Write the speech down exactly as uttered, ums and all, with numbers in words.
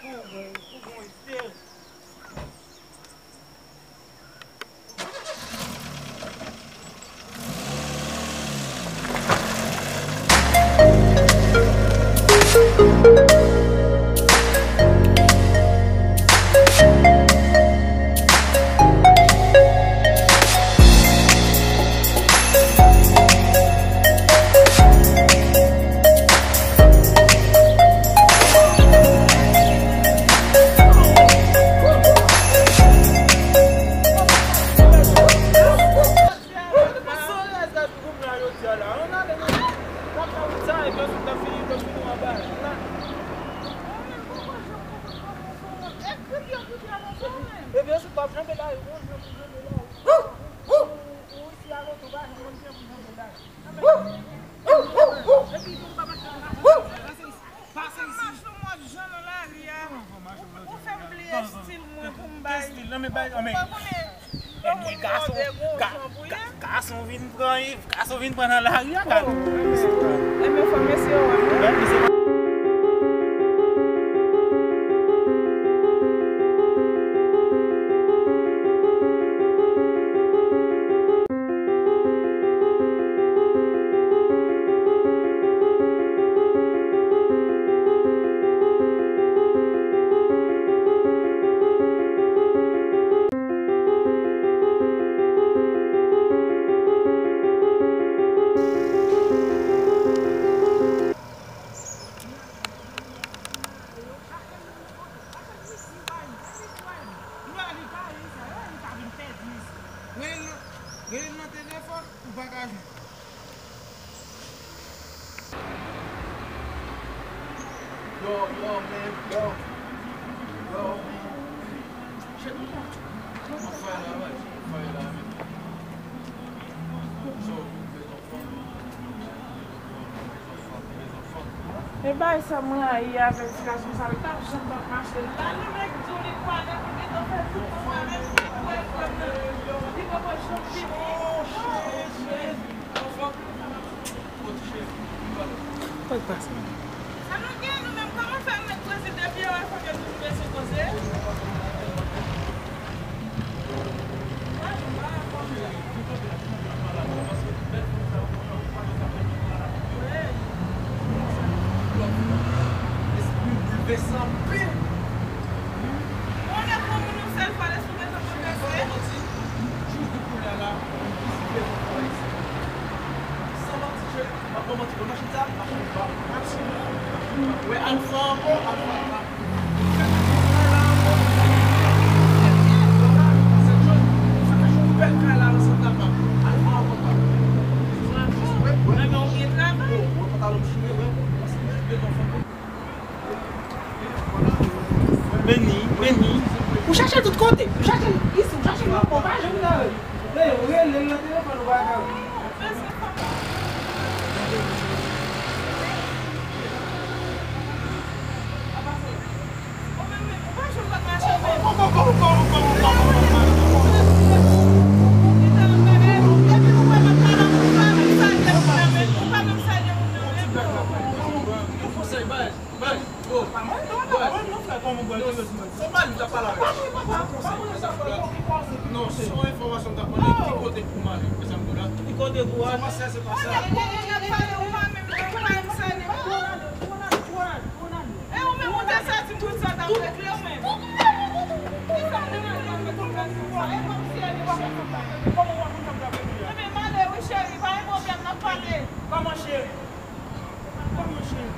Fougon, fougon, fougon, Esther. Ebyen, se pa janbe la, yo janbe la. Ou isi a lontan, pa janm konn jan pou janbe la. Pase isi. Mache w ap jan nan lari a. Ou fè m bliye estil mwen pou m bay. Estil, non, men bay, non, men. Ou pa konnen. Ebyen, gason, ga-, ga-, gason vin pran, gason vin pran nan lari a, gade. Ebyen, fò mesye yo wè m, wi. Rele l nan, rele l nan telefòn, ou pa ka jwenn. Yo, yo, man, yo. Yo, man. Shit. On fire la, man. On fire la, man. So, E bay sa m rayi avèk ti gason sa, li p ap janm p ap mache. L al nan McDo, li pwale, pou gentan fè tout tan avèk li, pou wè frè m nan. Li poko janm vini. Kot pase? Sa nou gen nou menm, kòman fè nou met Brezil depi yè, fò ke nou bezwen koze? Espri m boulvèse anpil. Konnen pou moun yon sèl fwa, lespri gentan boulvèse. Jis depi kounye a la, m vizite yon fwa isi. San manti, cheri. M ap ban manti, bon, machin sa, machin pa. Machin pa. Wè, Alfa ankò, Alfa pa. Fè tout kay la ankò. Sèt Jòn, fè kay, yon bèl kay la nan sant la pa. Alfa ankò pa. Wè, wè. Mwen gen yon byen travay. Wè, pantalon m chire, wè. Paske mwen bezwen fè. Vini, vini. Ou chache tout kote. Ou chache isi, ou chache nan pon, pa janm nan. Dayè, ou rele l nan telefòn, ou pa ka. Yon konsèy, baz. Baz, bro. Baz. Non, se pa li, m t ap pale avè l. Non, Se yon enfòmasyon m t ap mande, ki kote pou m ale? Mezanmi, la. Ki kote pou w ale? Kòman se, se pa sa? Kote pou w ale? Ou pa menm, ou pa menm sène. Ronald, Ronald, Ronald, Ronald. E ou menm, ou te sòti pou sa, t ap regle ou menm. Kisa w te mande m pou m fè sou sa? E kòmsi e li pa konn sa. Kòman w pa konn sa m t ap regle a? Ebyen, m ale wi, cheri, pa gen pwoblèm, n ap pale. Kòman, cheri? Kòman, cheri?